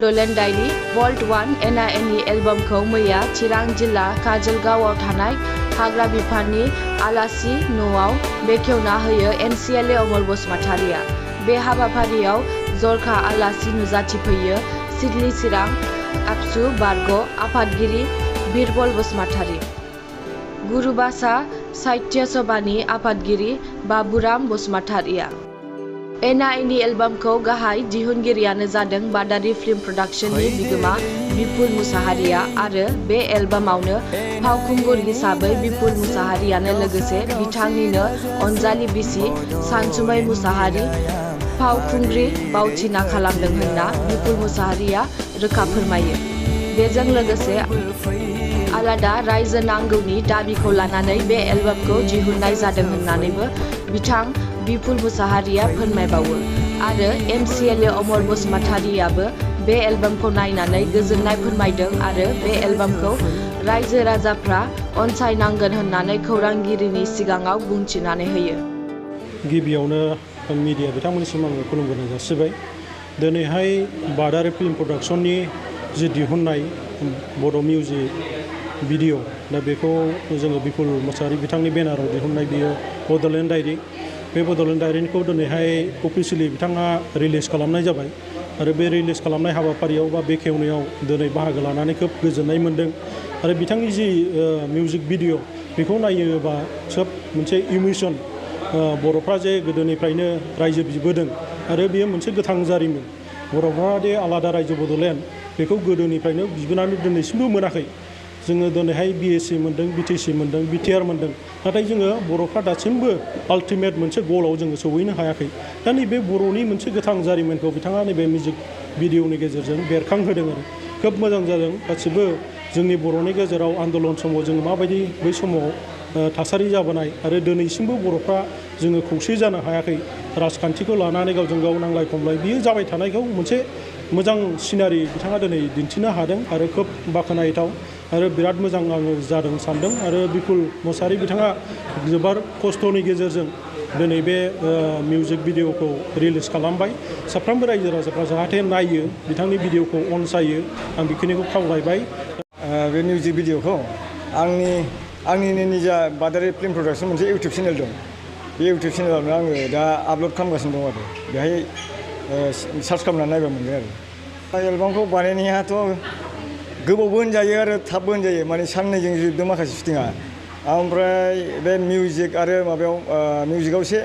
बोडोलेण्ड diary vault 1 एना-एनि एलबामखौ मैया चिरां जिल्ला काजलगावआव थानाय हाग्रा बिफाननि आलासि न'आव बेखेवना होयो NCLA अमल बसुमतारिया। बे हाबाफारियाव जरखा आलासि नुजाथिफैयो सिडली चिरां आबसु बारग' आफादगिरि बिरबल बसुमतारि, गुरुबासा साहित्य सभानि आफादगिरि बाबुराम बसुमतारिया। एना-एनि एलबामखौ गाहाय दिहुनगिरियानो जादों बादारी फिल्म प्रडाक्शननि बिगोमा बिपुल मुसाहारिया आरो बे एलबामावनो फावखुंगुर हिसाबै बिपुल मुसाहारियानो लोगोसे बिथांनिनो अनजालि बिसि सानसुमै मुसाहारि फावखुंग्रि बावथिना खालामदों होनना बिपुल मुसाहारिया रोखा फोरमायो। बेजों लोगोसे आलादा रायजो नांगौनि दाबिखौ लानानै बे एलबामखौ दिहुननाय जादों होननानैबो बिथां बिपुल मुसाहारिया फोरमायबावो आरो MCLA अमल बसुमतारियाबो बे एलबामखौ नायनानै गोजोननाय फोरमायदों आरो बे एलबामखौ रायजो राजाफ्रा अनसायनांगोन होननानै खौरांगिरिनि सिगाङाव बुंथिनानै होयो। गिबियावनो मिडिया बिथांमोननिसिम आङो खुलुमनाय जासिबाय। दिनैहाय बादारी फिल्म प्रडाक्शननि जि दिहुननाय बड' मिउजिक भिडिअ दा बेखौ जोङो बिपुल मुसाहारि बिथांनि बेनाराव दिहुननाय बियो बड'लेण्ड डायरी। बे बड'लेण्ड डायरीखौ दिनैहाय अफिसियेलि बिथाङा रिलिज खालामनाय जाबाय आरो बे रिलिज खालामनाय हाबाफारियाव बा बेखेवनायाव दिनै बाहागो लानानै खोब गोजोननाय मोन्दों आरो बिथांनि जि मिउजिक भिडिअ बेखौ नायोबा सोब मोनसे इमोसन बर'फ्रा जे गोदोनिफ्रायनो रायजो बिबोदों आरो बेयो मोनसे गोथां जारिमिन। बर'फ्रा दे आलादा रायजो बड'लेण्ड बेखौ गोदोनिफ्रायनो बिबोनानै दिनैसिमबो मोनाखै। जोङो दिनैहाय BSc मोन्दों, BTC मोन्दों, BTR मोन्दों, नाथाय जोङो बर'फ्रा दासिमबो आल्टिमेट मोनसे गलाव जोङो सौहैनो हायाखै। दा नैबे बर'नि मोनसे गोथां जारिमिनखौ बिथाङा नैबे मिउजिक भिडिअनि गेजेरजों बेरखांहोदों आरो खोब मोजां जादों। गासिबो जोंनि बर'नि गेजेराव आन्दलन समाव जोङो माबायदि बै समाव थासारि जाबोनाय आरो दिनैसिमबो बर'फ्रा जोङो खौसे जानो हायाखै राजखान्थिखौ लानानै गावजों गाव नांलाय खमलाय बियो जाबाय थानायखौ मोनसे मोजां सिनारि बिथाङा दिनै दिन्थिनो हादों आरो खोब बाख्नायथाव आरो बिराद मोजां आङो जादों सानदों। आरो बिपुल मुसाहारि बिथाङा जोबोर खस्थ'नि गेजेरजों दिनै बे मिउजिक भिडिअखौ रिलिज खालामबाय। साफ्रोमबो रायजो राजाफ्रा जाहाथे नायो बिथांनि भिडिअखौ अनसायो आं बेखिनिखौ खावलायबाय। बे मिउजिक भिडिअखौ आंनिनो निजा बादारी फिल्म प्रडाक्शन मोनसे इउटुब चेनेल दं। बे इउटुब चेनेलावनो आङो दा आपल'ड खालामगासिनो दं आरो बेहाय सार्च खालामनानै नायबा मोनगोन आरो। एलबामखौ बानायनायाथ' गोबावबो होनजायो आरो थाबबो होनजायो, माने साननैजों जोबदों माखासे शुटिंआ। ओमफ्राय बे मिउजिक आरो माबायाव मिउजिकआव एसे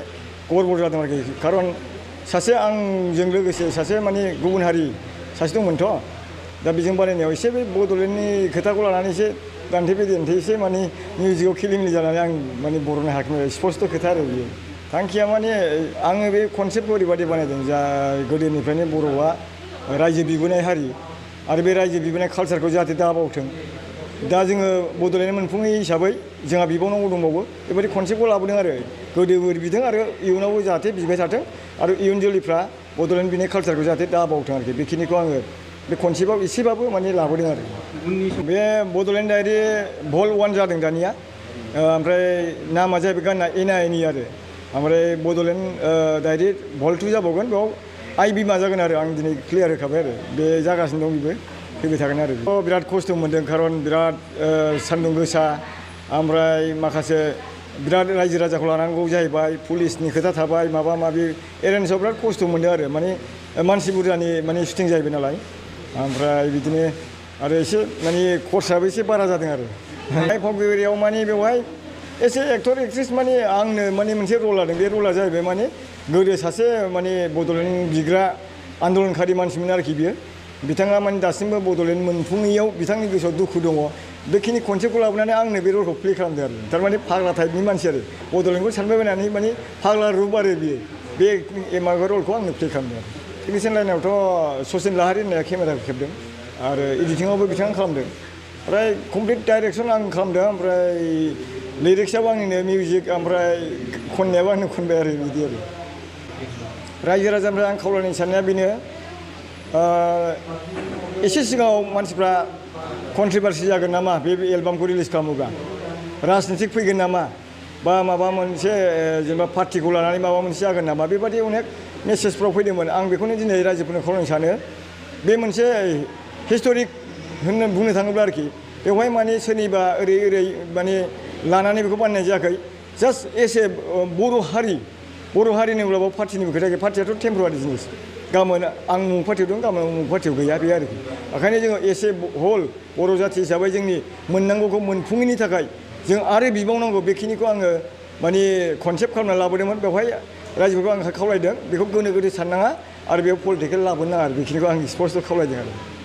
गड़बड़ जादों आरोखि, खारन सासे आंजों लोगोसे सासे माने गुबुन हारि सासे दंमोनथ', दा बेजों बानायनायाव एसे बे बड'लेण्डनि खोथाखौ लानानै एसे दान्थे बिदान्थे एसे माने मिउजिकआव खेलिमेलि जानानै आं माने बर'नो हायाखैमोन। स्पष्ट खोथा आरो बियो थांखिया माने आङो बे कनसेप्टखौ ओरैबायदि बानायदों जा गोदोनिफ्रायनो बर'आ रायजो बिबोनाय हारि आरो बे रायजो बिबोनाय कालसारखौ जाहाथे दाबावथों। दा जोङो बड'लेण्ड मोनफुङै हिसाबै जोंहा बिबावनांगौ दंबावो, बेबायदि कनसेप्टखौ लाबोदों आरो गोदोबो बिदों आरो इयुनावबो जाहाथे बिबाय थाथों आरो इयुन जोलैफ्रा बड'लेण्ड बिनाय कालसारखौ जाहाथे दाबावथों आरोखि। बेखिनिखौ आङो बे कनसेप्टआव एसेबाबो माने लाबोदों आरो। बे बड'लेण्ड डायरी भल्ट 1 जादों दानिया, ओमफ्राय नामा जाहैबाय गानना एना-एनि आरो। ओमफ्राय बड'लेण्ड डायरी भल्ट 2 जाबावगोन, बेयाव आइ बिमा जागोन आरो। आं दिनै क्लियार होखाबाय आरो बे जागासिनो दं, बेबो फैबाय थागोन आरो। बिराद खस्थ' मोन्दों, खारन बिराद सान्दुं गोसा, ओमफ्राय माखासे बिराद रायजो राजाखौ लानांगौ जाहैबाय, पुलिसनि खोथा थाबाय, माबा माबि एरेन्जआव बिराद खस्थ' मोन्दों आरो। माने मानसि बुरजानि माने शुटिं जाहैबाय नालाय, ओमफ्राय बिदिनो आरो एसे माने खरसायाबो एसे बारा जादों आरो। फावगिरियाव माने बेवहाय एसे एक्टर एक्ट्रिस माने आंनो माने मोनसे रल लादों। बे रला जाहैबाय माने गोदो सासे माने बड'लेण्ड बिग्रा आन्दलनकारि मानसिमोन आरोखि बियो। बिथाङा माने दासिमबो बड'लेण्ड मोनफुङैयाव बिथांनि गोसोआव दुखु दङ। बेखिनि कनसेप्टखौ लाबोनानै आंनो बे रलखौ प्ले खालामदों आरो। थारमाने फाग्ला टाइपनि मानसि आरो, बड'लेण्डखौ सानबायबायनानै माने फाग्ला रुप आरो बियो। बे माबा रलखौ आंनो प्ले खालामदों आरो। टेकनिशियान लाइनावथ' सचिन लाहारि होननाया केमेराखौ खेबदों आरो एडिटिंआवबो बिथाङा खालामदों। ओमफ्राय कमप्लिट डाइरेक्सन आं खालामदों, ओमफ्राय लिरिक्सआबो आंनिनो, मिउजिक ओमफ्राय खननायाबो आंनो खनबाय आरो बिदि आरो। रायजो राजानिफ्राय आं खावलायनो साननाया बेनो, एसे सिगाङाव मानसिफ्रा कन्ट्रभारसि जागोन नामा बे एलबामखौ रिलिज खालामोब्ला, राजनितिक फैगोन नामा, बा माबा मोनसे जेनेबा पार्टिखौ लानानै माबा मोनसे जागोन नामा, बेबादि अनेक मेसेजफ्राव फैदोंमोन। आं बेखौनो दिनै रायजोफोरनो खावलायनो सानो, बे मोनसे हिस्टरिक होनना बुंनो थाङोब्ला आरोखि बेवहाय माने सोरनिबा ओरै माने लानानै बेखौ बानायनाय जायाखै जास्ट एसे बर' हारिनि उनाव पार्टिनिबो खोथा गैया पार्टियाथ' टेम्परारि जिनिस गाबोन आं मुं पार्टियाव दं गाबोन मुं पार्टियाव गैया बे आरोखि ओंखायनो जोङो एसे हल बर' जाथि हिसाबै जोंनि मोननांगौखौ मोनफुङैनि थाखाय जों आरो बिबावनांगौ बेखिनिखौ आङो माने कनसेप्ट खालामना लाबोदोंमोन बेवहाय रायजोफोरखौ आं खावलायदों बेखौ गोनो गोथो साननाङा आरो बेयाव पलिटिकेल लाबोनो नाङा आरो बेखिनिखौ आं स्पष्ट खावलायदों आरो